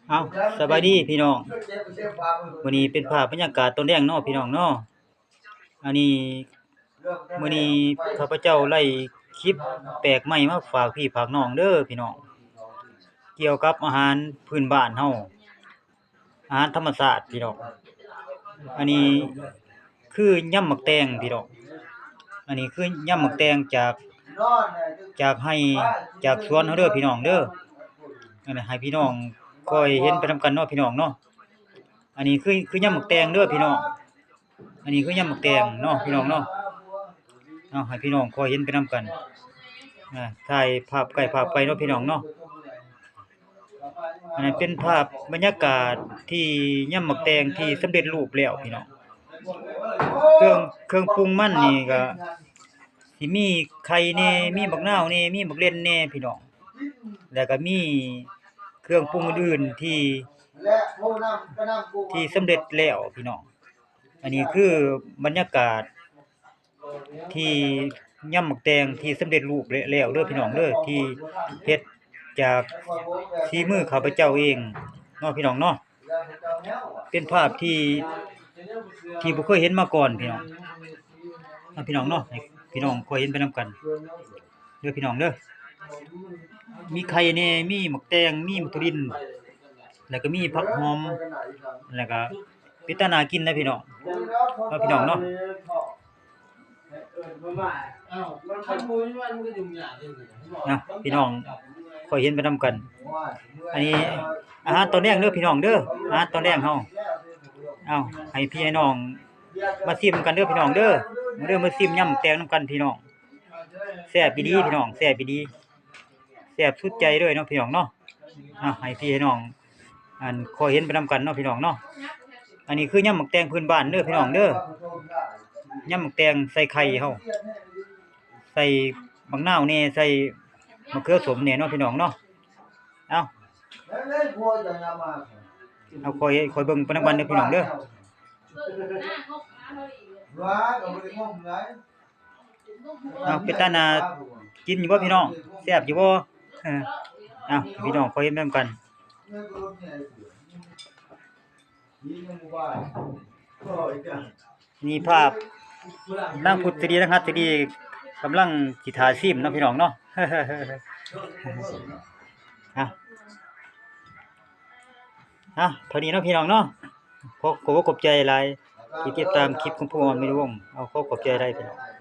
ເອົາ ສະບາຍດີພີ່ນ້ອງ, ມື້ນີ້ເປັນພາບບັນຍາກາດຕອນແລງເນາະພີ່ນ້ອງເນາະ. ອັນນີ້ ມື້ນີ້ຂ້າພະເຈົ້າໄດ້ຄລິບແປກໃໝ່ມາຝາກພີ່ຝາກນ້ອງເດີພີ່ນ້ອງ, ກ່ຽວກັບອາຫານພື້ນບ້ານເຮົາ ອາຫານທຳມະຊາດພີ່ນ້ອງ. ອັນນີ້ຄືຍຳໝາກແຕງພີ່ນ້ອງ, ອັນນີ້ຄືຍຳໝາກແຕງຈາກ ຈາກໄຮ່ຈາກສວນເຮົາເດີພີ່ນ້ອງເດີ. ອັນນີ້ໃຫ້ພີ່ນ້ອງຄອຍເຫັນໄປນຳກັນເນາະພີ່ນ້ອງເນາະ. ອັນນີ້ຄື ຄືຍຳໝາກແຕງເດີພີ່ນ້ອງ, ອັນນີ້ຄືຍຳໝາກແຕງເນາະພີ່ນ້ອງເນາະ. ເອົາ ໃຫ້ພີ່ນ້ອງຄອຍເຫັນໄປນຳກັນ, ອາ ຖ່າຍພາບໃກ້ພາບໄກເນາະພີ່ນ້ອງເນາະ. ອັນນັ້ນເປັນພາບບັນຍາກາດທີ່ຍຳໝາກແຕງທີ່ສຳເລັດຮູບແລ້ວພີ່ນ້ອງ. ເຄື່ອງ ເຄື່ອງປຸງມັນນີ້ກະຊິມີໄຂ່ແດ່ ມີບັກນາວແດ່ ມີບັກເລັ່ນແດ່ພີ່ນ້ອງ, ແລ້ວກະມີເຄື່ອງປຸງອື່ນໆທີ່ ທີ່ສຳເລັດແລ້ວພີ່ນ້ອງ. ອັນນີ້ຄືບັນຍາກາດ ທີ່ຍຳໝາກແຕງທີ່ສຳເລັດຮູບແລ້ວເດີພີ່ນ້ອງເດີ, ທີ່ເຮັດຈາກສີມືຂ້າພະເຈົ້າເອງເນາະພີ່ນ້ອງເນາະ. ເປັນພາບທີ່ ທີ່ບໍ່ເຄີຍເຫັນມາກ່ອນພີ່ນ້ອງເນາະ, ພີ່ນ້ອງເນາະ, ໃຫ້ພີ່ນ້ອງຄອຍເຫັນໄປນຳກັນເດີພີ່ນ້ອງເດີ. ມີໄຂ່ແດ່ ມີໝາກແຕງ ມີໝາກຖົ່ວດິນ ແລ້ວກໍມີຜັກຫອມ ແລ້ວກໍເປັນຕາໜ້າກິນນະພີ່ນ້ອງເນາະ, ພີ່ນ້ອງເນາະ. ນະ ພີ່ນ້ອງ ຄອຍເຫັນໄປນຳກັນ. ອັນນີ້ອາຫານຕອນແລງເດີພີ່ນ້ອງເດີ, ອາຫານຕອນແລງເຮົາ. ເອົາ ໃຫ້ພີ່ໃຫ້ນ້ອງມາຊີມກັນເດີພີ່ນ້ອງເດີ, ມາເດີ ມາຊີມຍຳແຕງນຳກັນພີ່ນ້ອງ. ແຊບອີ່ຫຼີພີ່ນ້ອງ, ແຊບອີ່ຫຼີ, ແຊບສຸດໃຈເລີຍເນາະພີ່ນ້ອງເນາະ. ເອົາ ໃຫ້ພີ່ໃຫ້ນ້ອງ ອັນ ຄອຍເຫັນໄປນຳກັນເນາະພີ່ນ້ອງເນາະ. ອັນນີ້ຄືຍຳໝາກແຕງພື້ນບ້ານເດີພີ່ນ້ອງເດີ, ຍຳໝາກແຕງໃສ່ໄຂ່ເຮົາ ໃສ່ບັກນາວແດ່ ໃສ່ມະເຂືອສົ້ມແດ່ເນາະພີ່ນ້ອງເນາະ. ເອົາ ເອົາ ຄອຍ ຄອຍເບິ່ງໄປນຳກັນເດີພີ່ນ້ອງເດີ. ເອົາ ເປັນຕາໜ້າກິນຢູ່ບໍ່ພີ່ນ້ອງ? ແຊບຢູ່ບໍ່? ເອີ ເອົາ ພີ່ນ້ອງຄອຍເຫັນນຳກັນ. ນີ້ພາບນາງພຸດສະດີ ນາງຫັດສະດີ ກຳລັງຊິຖ້າຊີມເນາະພີ່ນ້ອງເນາະ. ເອົາ ເອົາ ເທົ່ານີ້ເນາະພີ່ນ້ອງເນາະ. ຂໍ ຂໍຂອບໃຈຫຼາຍທີ່ຕິດຕາມຄລິບຂອງຜູ້ອ່ອນມີດວົງ. ເອົາ ຂໍຂອບໃຈຫຼາຍພີ່ນ້ອງ.